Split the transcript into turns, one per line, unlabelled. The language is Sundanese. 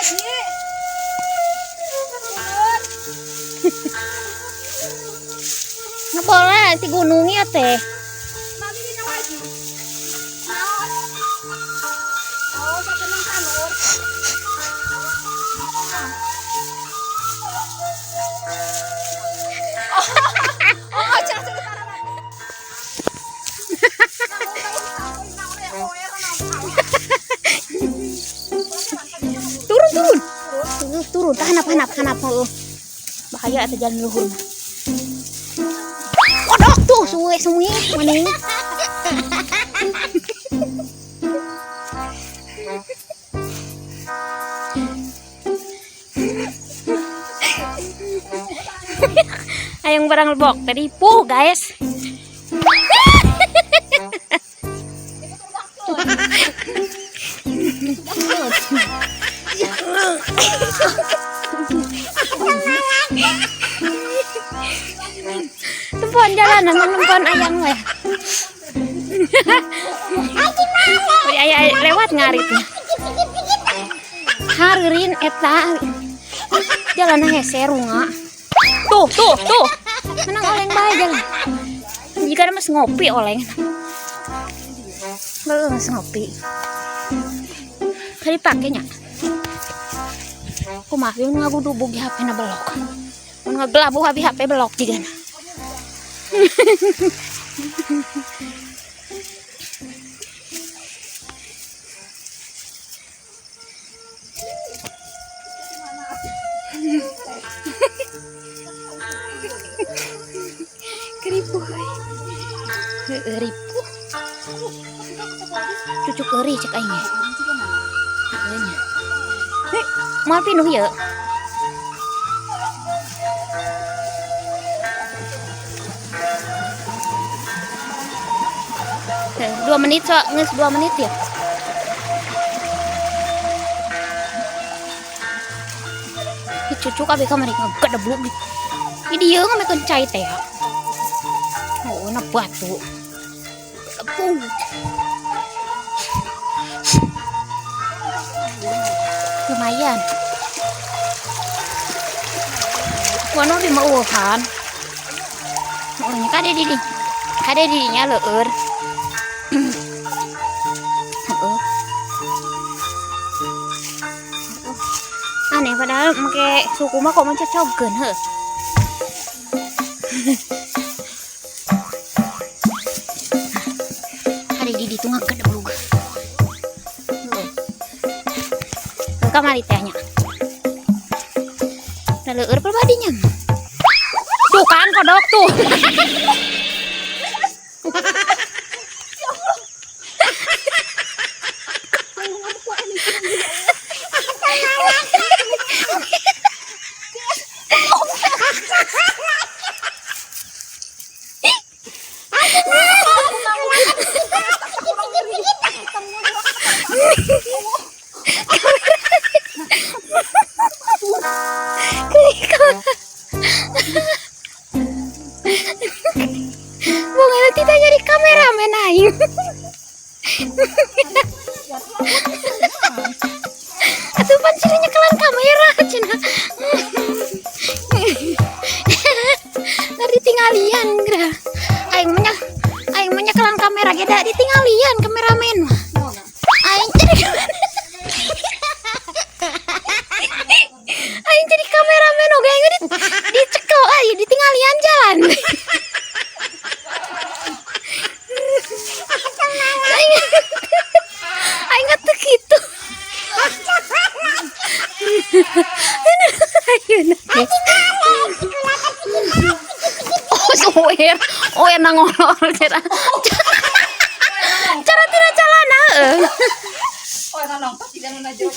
Haji. Turun.
Ngebola ti gunung ieu teh.
Mami dina Haji. Naon? Oh, sapenang sanur. Oh, cenah cerita.
Turun turun. Turun turun, tahan apa hanap hanap heuh. Bahaya eta jalan luhur mah. Kodok tuh suwe semui mana. Ayang barang lebok tadi puh guys. Tempoan jalanan nempon ayang weh. Aya lewat ngaritnya. Hareurin eta. Jalan hese runga. Tuh, tuh, tuh. Menang oleng bae jalan. Jika mas ngopi oleng. Heeh, mas ngopi. Kali pakenya. Kumaha nu ngagudubug di HP na belok. Nu ngagelabuh abi HP belok jigana. Keripuh. Heeh, ripuh. Cucuk eury cek aing ge. Heueuh nya. Heh, moal pinuh ieu. Heuh, 2 menit sok, geus 2 menit ya. Ih, cucuk abi kamari ngagedebluk. Ih, dieu ngamekeun cai teh. Oh, na batu. Kepung. Lumayan. Kono di mah eueuhan. Oh, nya kade di kade dinya leueur. Heeh. Aneh padahal make suku mah kok mencocogkeun heuh. Kade di ditu ngagedeblug. Heeh. Kamari teh nya. Da leueur pribadinya. Tuh kan kodok tuh. Bunga nanti tanya di kameramen aing. Atuh pan cenah nyekelan kamera cenah. Tadi tinggalian geura. Aing mah nyekelan kamera ge da ditinggalian kameramen mah. Aing jadi aing jadi kameramen oge aing dicekel aing ditinggalian jalan. Aing teu kitu. Ayeuna teh. Oh, soer. Oh, yang ngolor cara. Cara tina calana heueuh.
Oh, nonton tidak nuna jauh.